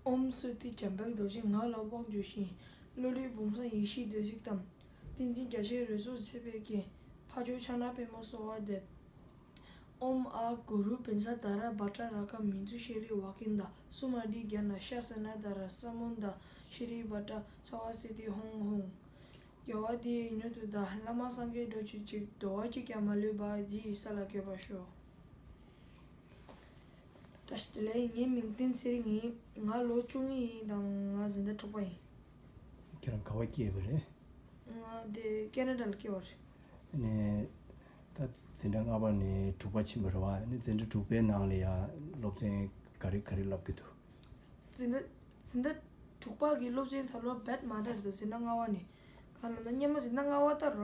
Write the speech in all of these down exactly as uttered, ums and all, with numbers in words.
ཨོཾ་སྭསྟི། འཇམ་དཔལ་རྡོ་རྗེ་ངག་ལ་དབང་བསྒྱུར་ཞིང་། ཀླུ་ལྡིང་བུམ་བཟང་ཡེ་ཤེས་སྡེ་གཟིགས་དང་། ཏིང་འཛིན་རྒྱ་ཆེན་རོལ་མཚོ་སེར་པོས་བརྒྱན། འཕགས་མཆོག་ཕྱག་ན་པདྨོ་གསོལ་བ་འདེབས། ཨོཾ་ཨཱཿ་གུ་རུ་བཛྲ་དྷ་ར་བྷ་དྲ་རཀྵ་མཉྫུ་ཤྲཱི་ཝཱ་ཀྵིནྡ་སུ་མ་ཌི་གྱ་ན་ཤ་ས་ན་དྷ་ར་ས་མུན་དྷ་ཤྲཱི་བྷ་དྲ་སརྦ་སིདྡྷི་ཧཱུྃ་ཧཱུྃ། རྒྱལ་བ་འདི་ཡི་མྱུར་དུ་བདག། བླ་མ་སངས་རྒྱས་འགྲོ་ཆོས་ཅན། འགྲོ་བ་གཅིག་ཀྱང་མ་ལུས་པ། འདི་ཡི་ས་ལ་འགོད་པར་ཤོག་བཀྲ་ཤིས་བདེ་ལེགས། ངའི་མིང་བསྟན་ཚེ་རིང་ཡིན། ང་ལོ་བཅུ་གཉིས་ཡིན་དང་། ང་འཛིན་གྲྭ་དྲུག་པ་ཡིན། ཁྱེད་རང་ག་བ་སྐྱེས་པ་རེད། ང་དེ་ཀེ་ན་ཌ་ལ་སྐྱེས་པ་རེད། ནས་ད་འཛིན་གྲྭ་ལྔ་པ་ནས་དྲུག་པ་ཕྱིན་པ་རེད་བ། ནས་འཛིན་གྲྭ་དྲུག་པའི་ནང་ལ་ཡང་སློབ་ཚན་ག་རེ་ག་རེ་བསླབ་ཀྱི་འདུག་འཛིན་གྲྭ་འཛིན་གྲྭ་དྲུག་པ་གི་སློབ་ཚན་ད་ལོ་རྦད་མ་འདྲ་རེད་འདུག་འཛིན་གྲྭ་ལྔ་པ་ནས་ག་ལ་ན་སྔོན་མ་འཛིན་གྲྭ་ལྔ་པ་ལྟར་ར།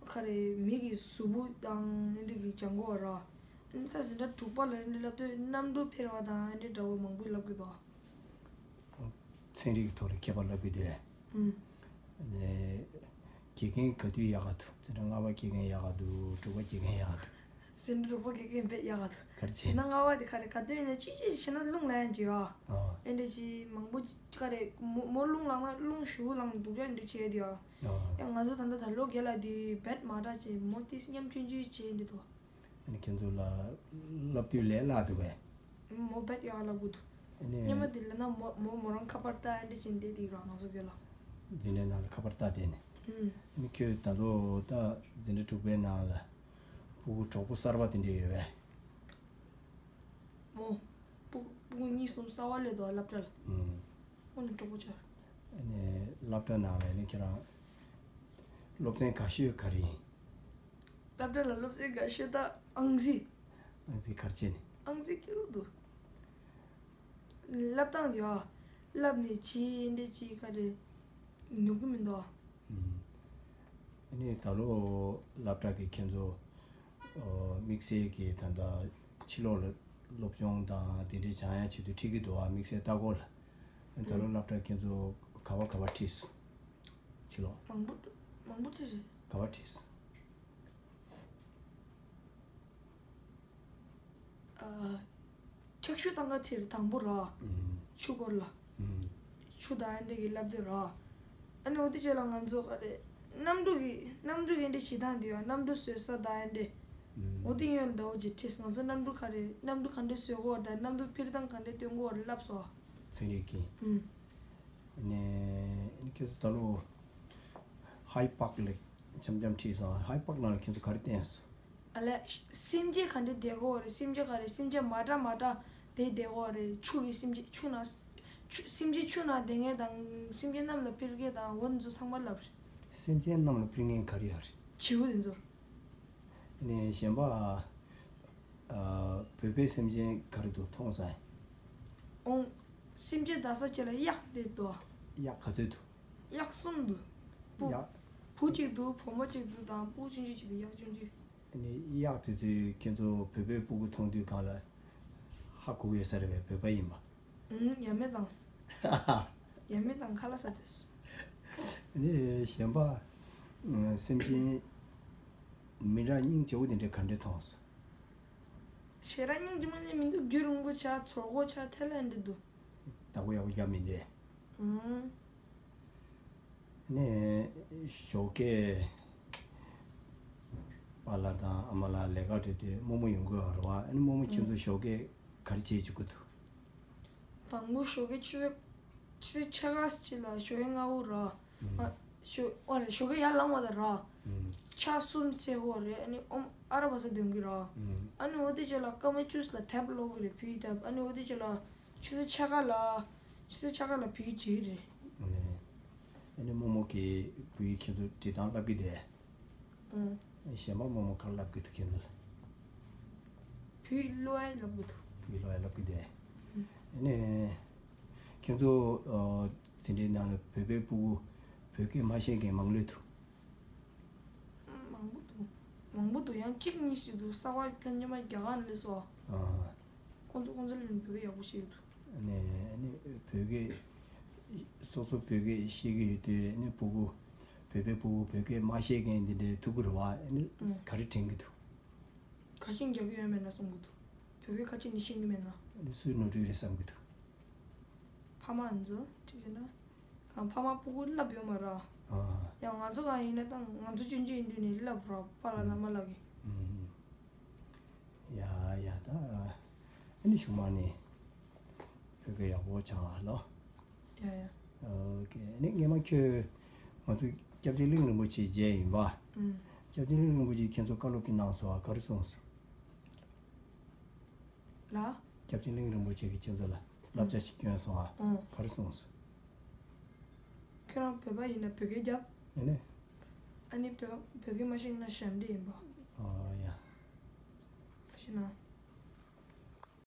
ག་རེ་མི་གི་གཟུགས་པོ་དང་ཨེ་འདྲ་གི་སྦྱང་དགོས་ར། ཨ་ནི་ད་འཛིན་གྲྭ་དྲུག་པ་ལ་ཨེ་འདྲ་བསླབ་དུས་གནམ་གྲུ་འཕུར་བ་དང་ཨེ་འདྲ་འདྲ་བོ་མང་པོ་བསླབ་ཀྱི་འདུག་ཚན་རིག་ཐོག་ལ་མཁས་པ་བསླབ་ཀྱི་འདུག་ཨུམ། ནས་དགེ་རྒན་ག་དུས་ཡག་ག་འདུག་འཛིན་གྲྭ་ལྔ་པ་དགེ་རྒན་ཡག་ག་འདུག་དྲུག་པ་དགེ་རྒན་ཡག་ག་འདུག་འཛིན་གྲྭ་དྲུག་པ་དགེ་རྒན་དཔེ་ཡག་ག་འདུག་ག་རེ་བྱས། འཛིན་གྲྭ་ལྔ་པ་དེ་ག་རེ་ག་དུས་ཡིན་ན་ཅི་ཅི་ཞིག་བྱས་ན་རླུང་ལངས་ཡ་ཅིག་ཡོད། ཨོ། ཨེ་འདྲ་ཅིག་མང་པོ་ཅིག་ག་རེ་མོ་མོ་རླུང་ལངས་ན་རླུང་ཞེ་པོ་ལངས་འདུག་ཅག་འདྲ་བྱས་དེ་ཡོད། ཨོ། ཡང་ང་ཚོ་ད་ལྟ་ད་ལོ་རྒན་ལ་དེ་རྦད་མ་འདྲ་ཅིག་མོ་ཏིས་ཉམ་ཆུང་ཆུང་བྱས་འདི་དོ། ཨ་ནི་ཁྱེད་ཚོ་ལ་བསླབ་དུས་ལས་སླ་འདུག་གས། མོ་རྦད་ཡག་བསླབ་གི་འདུག་ཨ་ནི་སྔོན་མ་དེ་ལ་ན་མོ་མོ་མོ་རང་ཁ་པར་ལྟ་ཨེ་འདྲ་ཅིག་འདི་དེ་ར་ང་ཚོ་རྒན་ལ། འཛིན་གྲྭའི་ནང་ལ་ཁ་པར་ལྟ་བསྡད་ནས། ཨུམ། ཨ་ནི་ཁྱོད་ད་ལོ་ད་འཛིན་གྲྭ་དྲུག་པའི་ནང་ལ་ཕྲུ་གུ་གྲོགས་པོ་གསར་པ་དེ་འདྲ་ཡོད་པས། མོ། ཕྲུ་གུ་གཉིས་གསུམ་གསར་པ་སླེབས་འདུག་སློབ་གྲྭ་ལ། ཨུམ། ཁོང་ནི་གྲོགས་པོ་ཆགས། ཨ་ནི་སློབ་གྲྭ་ནང་ལ་ནི་ཁྱེད་རང་སློབ་ཚན་དགའ་ཤོས་ག་རེ་ཡིན། སློབ་གྲྭ་ལ་སློབ་ཚན་དགའ་ཤོས་ད་ཨང་རྩིས། ཨང་རྩིས་ག་རེ་བྱས་ནས། ཨང་རྩིས་སྐྱིད་པོ་འདུག་བསླབ་སྟངས་དེ་ཨ། བསླབ་ནས་ཅི་འདྲ་ཅི་ག་རེ་ཉོབ་གི་མི་འདུག་ཨ་ནི་ད་ལོ་སློབ་གྲྭ་གི་ཁྱེད་ཚོ་དམིགས་བསལ་གྱི་ད་ལྟ་ཕྱི་ལོགས་ལ་སློབ་སྦྱོང་དང་དེ་འདྲའི་སྦྱང་ཡ་ཆེད་དུ་ཁྲིད་ཀྱི་འདུག་ཨ། དམིགས་བསལ་ལྟ་སྐོར་ལ། ད་ལོ་སློབ་གྲྭ་ཁྱེད་ཚོ་ག་བ་ག་བ་ཁྲིད་སོང་། ཕྱི་ལོགས། མང་པོ་མང་པོ་ཅིག་རེད། ག་བ་ཁྲིད་སོང་། ཨ། ཕྱག་ཤུལ་བཏང་ག་ཚེ་རེད་དང་པོ་ར། ཨུམ། ཆུ་སྐོར་ལ། ཨུམ། ཆུ་དང་ཨེ་འདྲ་གི་བསླབ་དུས་ར། ཨ་ནི་འོ་དེ་རྗེས་ལ་ང་ཚོ་ག་རེ། གནམ་གྲུ་གི་གནམ་གྲུ་གི་ཨེ་འདྲ་བྱེད་སྟངས་དེ་ཡང་གནམ་གྲུ་བཟོ་ས་དང་ཨེ་འདྲ། ཨུམ། འོ་དེ་ཡང་འདྲ་བོ་ཅིག་ཁྲིད་ང་ཚོ་གནམ་གྲུ་ག་རེ་གནམ་གྲུ་ག་འདྲ་བཟོ་དགོས་དང་གནམ་གྲུ་འཕུར་སྟངས་ག་འདྲ་སྟོན་དགོས་བསླབ་སོང་། ཚན་རིག་གི། ཨུམ། ཨ་ནི་ཁྱོད་ཚོ་ད་ལོ་ཧའི་པར་ལ་འཆམ་འཆམ་ཁྲིད་སོང་། ཧའི་པར་ནང་ལ་ཁྱོད་ཚོ་ག་རེ་བསྟན་སོང་། ཨ་ལས། སེམས་ཅན་ག་འདྲ་བསྡད་དགོས་རེད། སེམས་ཅན་ག་རེ་སེམས་ཅན་མ་འདྲ་མ་འདྲ་དེ་བསྡད་དགོས་རེད། ཆུ་གི་སེམས་ཅན་ཆུ་ན། ཆུ་སེམས་ཅན་ཆུ་ནང་བསྡད་མཁན་དང་སེམས་ཅན་གནམ་ལ་འཕུར་མཁན་དང་འོ་འདི་ཚོ་ཚང་མ་ལབ་རེད། སེམས་ཅན་གནམ་ལ་འཕུར་མཁན་ག་རེ་ཡོད་རེད། བྱིའུ་དེ་ཚོ། ཨ་ནི་གཞན་པ། ཨ། བོད་པའི་སེམས་ཅན་ག་རེ་འདུག་མཐོང་སོང་། ཨོང་། སེམས་ཅན་དག་ས་ཅིག་ལ་གཡག་རེད་འདུག་གཡག་ག་ཚོད་འདུག་གཡག་གསུམ་འདུག་སྤུ། གཡག་བུ་གཅིག་འདུག་བུ་མོ་གཅིག་འདུག་དང་སྤུ་གུ་ཆུང་ཆུང་གཅིག་འདུག་གཡག་ཆུང་ཆུང་། ཨ་ནི་གཡག་དེ་ཚོས་ཁྱེད་ཚོ་བོད་པའི་སྤུ་གུ་མཐོང་དུས་སྒང་ལ་ཧ་གོ་གི་ཡོད་ས་རེད་པས། བོད་པ་ཡིན་པ། ཨུང་། ཡ་མེད་དང་། ཡ་མེད་དང་ཁ་ལག་ཟ་དུས། ཨ་ནི་གཞན་པ། ཨ། སེམས་ཅན་མི་འདྲ་སྙིང་རྗེ་བོ་དེ་འདྲ་ག་འདྲ་མཐོང་སོང་། ཞེ་དྲག་སྙིང་རྗེ་མོ་ནི་མི་འདུག་རྒྱུ་རིང་པོ་ཆགས་ཚོར་གོ་ཆགས་ཐལ་ལ་འདི་འདུག་བདག་པོ་ཡག་པོ་རྒྱབ་མི་འདུག་ཨུང་། ནས་ཞོགས་ཀས་པཱ་ལགས་དང་ཨ་མ་ལགས་ལས་ཀ་བྲེལ་དུས་རྨོ་མོ་ཡོང་གི་ཡོད་རེད་བ། ཨ་ནི་རྨོ་མོ་ཁྱེད་ཚོ་ཞོགས་ཀས་ག་རེ་བྱེད་བཅུག་གི་འདུག་དང་པོ་ཞོགས་ཀས་ཆུ་ཚོད་ཆུ་ཚོད་ཕྱེད་ཀ་ཅིག་ལ་ཞོགས་ཀས་སྔ་པོ་ར། ཨ། ཞོགས་ཨ་རེད། ཞོགས་ཀས་ཡར་ལངས་པ་དང་ར། ཕྱག་གསུམ་འཚལ་དགོས་རེད། ཨ་ནི་ཨོཾ་ཨ་ར་པ་ཙ་འདོན་གི་ར། ཨ་ནི་འོ་དེ་རྗེས་ལ་སྐར་མ་བཅུ་ལ་དེབ་ཀློག་གི་རེད། བོད་ཡིག་དེབ། ཨ་ནི་འོ་དེ་རྗེས་ལ། ཆུ་ཚོད་ཕྱེད་ཀ་ལ། ཆུ་ཚོད་ཕྱེད་ཀ་ལ་བོད་ཡིག་བྲིས་རེད། ཨ་ནི། ཨ་ནི་རྨོ་མོ་གིས་བོད་ཡིག་ཁྱེད་ཚོ་འབྲི་སྟངས་བསླབ་ཀྱི་འདུག་ཨང་། གཞན་པ་རྨོ་མོ་ག་རེ་བསླབ་ཀྱི་འདུག་ཁྱེད་ཚོ་ལ། བོད་ཡིག་ཀློག་ཡ་བསླབ་ཀྱི་འདུག་བོད་ཡིག་ཀློག་ཡ་བསླབ་ཀྱི་འདུག་ཨ་ནི། ཁྱེད་ཚོ། ཨ། འཛིན་གྲྭའི་ནང་ལ་བོད་པའི་སྤུ་གུ་བོད་སྐད་མ་ཤེས་མཁན་མང་ལོས་འདུག་མང་པོ་འདུག་མང་པོ་འདུག་ཡང་གཅིག་གཉིས་ཤིག་འདུག་གསར་པ་ཁ་ཉི་མ་རྒྱ་གར་ནས་སླེབས་སོང་། ཨ། ཁོང་ཚོ་ཁོང་ཚོ་ལ་ནི་བོད་སྐད་ཡག་པོ་ཤེས་ཀྱི་འདུག་ཨ་ནི་ཨ་ནི་བོད་སྐད། སོ་སོ་བོད་སྐད་ཤེས་ཀྱི་ཡོད་དུས་ཨ་ནི་སྤུ་གུ། བོད་པའི་སྤུ་གུ་བོད་སྐད་མ་ཤེས་མཁན་འདི་འདྲའི་ཐུག་གི་རེད་བ། ཨ་ནི། ཨ། ག་རེ་དྲན་གྱི་འདུག་ཁ་ཆེམས་རྒྱག་གི་ཡོད་མེད་ན་བསམ་གྱི་འདུག་བོད་སྐད་ཁ་ཆེམས་ནི་ཤེས་ཀྱི་མེད་ན། ཨ་ནི་སུའི་ནོར་འཁྲུལ་རེད་བསམ་གྱི་འདུག་ཕ་མ་ཚོ་གཅིག་བྱས་ན། གང་ཕ་མ་སྤུ་གུ་བསླབ་ཡོད་མ་རེད། ཨ། ཡང་ང་ཚོ་གང་ཡིན་ན་ད་ང་ཚོ་ཆུང་ཆུང་ཡིན་དུས་ནས་བསླབ་རོགས་པ་ལགས་ཨུམ། རྣམ་པ་ལགས་ཀྱིས། ཨུམ། ཡ་ཡ་ད། ཨ་ནི་གཞུག་མ་ནི་བོད་སྐད་ཡག་པོ་སྦྱང་ཨ་ལོ། ཡ་ཡ། ཨོ་ཀེ། ཨ་ནི་སྔས་མ་ཁྱོད་ང་ཚོ་སྐྱབས་རྗེ་གླིང་རིན་པོ་ཆེ་མཇལ་ཡིན་པ། ཨུམ། སྐྱབས་རྗེ་གླིང་རིན་པོ་ཆེས་ཁྱེད་ཚོ་བཀའ་སློབ་ཅིག་གནང་སོང་ཨ། ག་རེ་གསུངས་སོང་། ལ། སྐྱབས་རྗེ་གླིང་རིན་པོ་ཆེ་གིས་ཁྱེད་ཚོ་ལ་བསླབ་བྱ་ཞིག་བསྐྱོན་སོང་ཨ། ཨོ། ག་རེ་གསུངས་སོང་། ཁྱོད་རང་བོད་པ་ཡིན་ན་བོད་སྐད་རྒྱབ། ཡིན་ནི། ཨ་ནི་བོད་བོད་སྐད་མ་ཤེས་ན་ཞབས་འདྲེན་ཡིན་པ། ཨོ་ཡ། མ་ཤེས་ན།